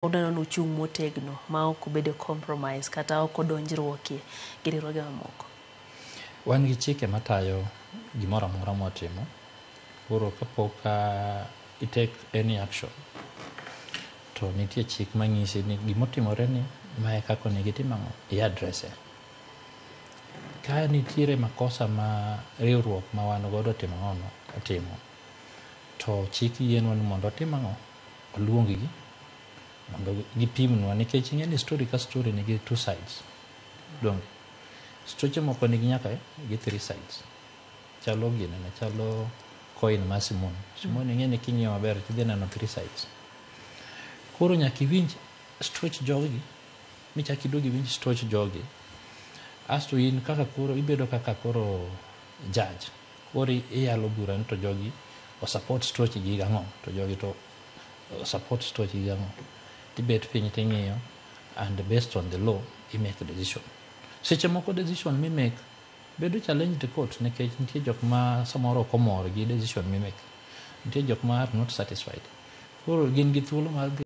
Uneno ni uchung' motegno ma ok obedo compromise kata ok odonjruokie gi riwruoge mamoko. Wan gi chike matayo gimoro amora mwatimo. Koro kapok i take any action to nitie chik manyisi ni gimotimore ni mae kaka onego itim ang'o, i address e. Ka nitiere makosa ma riwruok ma wan godo otimo ang'ono, otimo, to chik yienwa ni mondo watim ang'o, waluong gi mondo gipimnwa nikech ing'e ni story ka story nigi two sides. Donge? Stoche moko nigi nyaka gi three sides. Chalo ginene, chalo coin mar Simon. Simon ing'e ni king'iyo maber tidhi neno three sides. Koro nyaka iwinj stoch jogi, michak iduog iwinj stoch jogi. Asto in kaka koro ibedo kaka koro judge. Koro iyalo bura ni to jogi o support stoch gi gang'o, to jogi to support stoch gi gang'o. Tibet piny ting'iyo and based on the law i make decision. Seche moko decision mi make bedo challenged e court nikech nitie jok ma samoro ok omor gi decision mi make. Nitie jok ma are not satisfied. Koro gin gi thuolo mar dhi